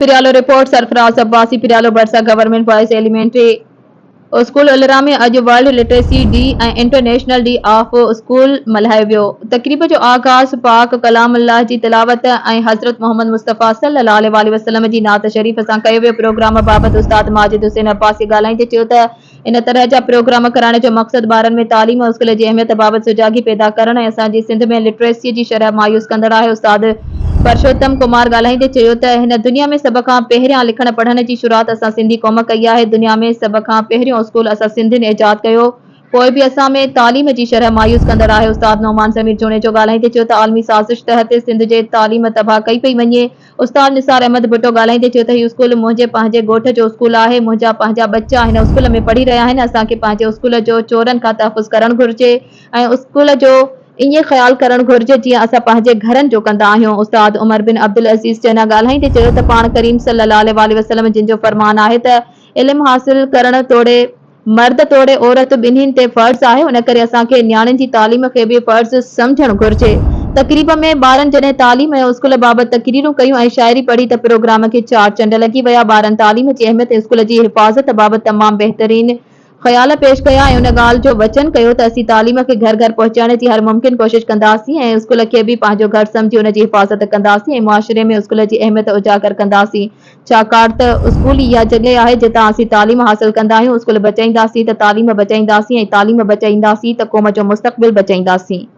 Pryalo, report, Sarfaraz Abbasi, Pryalo ڀرسان government boys elementary school الرا ۾ اڄ world literacy day ۽ international day of school ملهايو ويو. تقريب جو آغاز پاڪ ڪلام الله جي تلاوت ۽ حضرت محمد مصطفيٰ صلي الله عليه واٰله وسلم جي نعت شريف سان ڪيو ويو. پروگرام بابت استاد ماجد حسين عباسي ڳالهائيندي چيو ته ان طرح جا پروگرام ڪرائڻ جو مقصد ٻارن ۾ تعليم ۽ اسڪول جي اهميت بابت سجاڳي پيدا ڪرڻ ۽ اسان جي سنڌ ۾ لٽريسي جي شرح مايوس ڪندڙ آهي استاد پرشوتم ڪمار ڳالهائيندي چيو ته هن دنيا ۾ سڀ کان پهريان لکڻ پڙهڻ جي شروعات اسان سنڌي قوم ڪئي آهي دنيا ۾ سڀ کان پهريون اسڪول اسان سنڌين ايجاد ڪيو پوء به اسان ۾ تعليم جي شرح مايوس ڪندڙ آهي استاد نعمان ضمير جوڻيجو ڳالهائيندي چيو ته عالمي سازش تحت سنڌ جي تعليم تباهه ڪئي پئي وڃي استاد نثار احمد ڀٽو ڳالهائيندي چيو ته هي اسڪول منهنجي پنهنجي ڳوٺ جو اسڪول آهي، منهنجا پنهنجا ٻچا هن اسڪول ۾ پڙهي رهيا آهن، اسان کي پنهنجي اسڪول جو چورن کان تحفظ ڪرڻ گهرجي ۽ اسڪول جو ائين خيال ڪرڻ گهرجي جيئن اسان پنهنجي گهرن جو ڪندا آهيون. استاد عمر بن عبدالعزيز چنا ڳالهائيندي چيو ته پاڻ ڪريم صلي الله عليه واٰله وسلم جن جو فرمان آهي ته علم حاصل ڪرڻ توڙي مرد توڙي عورت ٻنهين تي فرض آهي ان ڪري اسان کي نياڻين جي تعليم کي به فرض سمجهڻ گهرجي. تقريب ۾ ٻارن جڏهن تعليم ۽ اسڪول بابت تقريرون ڪيون ۽ شاعري پڙهي ته پروگرام کي چار چنڊ لڳي ويا ٻارن تعليم جي اهميت ۽ اسڪول جي حفاظت بابت تمام بهترين خيال پيش ڪيا ۽ ان ڳالهه جو وچن ڪيو ته اسين تعليم کي گهر گهر پهچائڻ جي هر ممڪن ڪوشش ڪنداسين ۽ اسڪول کي به پنهنجو گهر سمجهي ان جي حفاظت ڪنداسين ۽ معاشري ۾ اسڪول جي اهميت اجاگر ڪنداسين. ڇاڪاڻ ته اسڪول ئي اها جڳهه آهي جتان اسين تعليم حاصل ڪندا آهيون، اسڪول بچائينداسين ته تعليم بچائينداسين ۽ تعليم بچائينداسين ته قوم جو مستقبل بچائينداسين.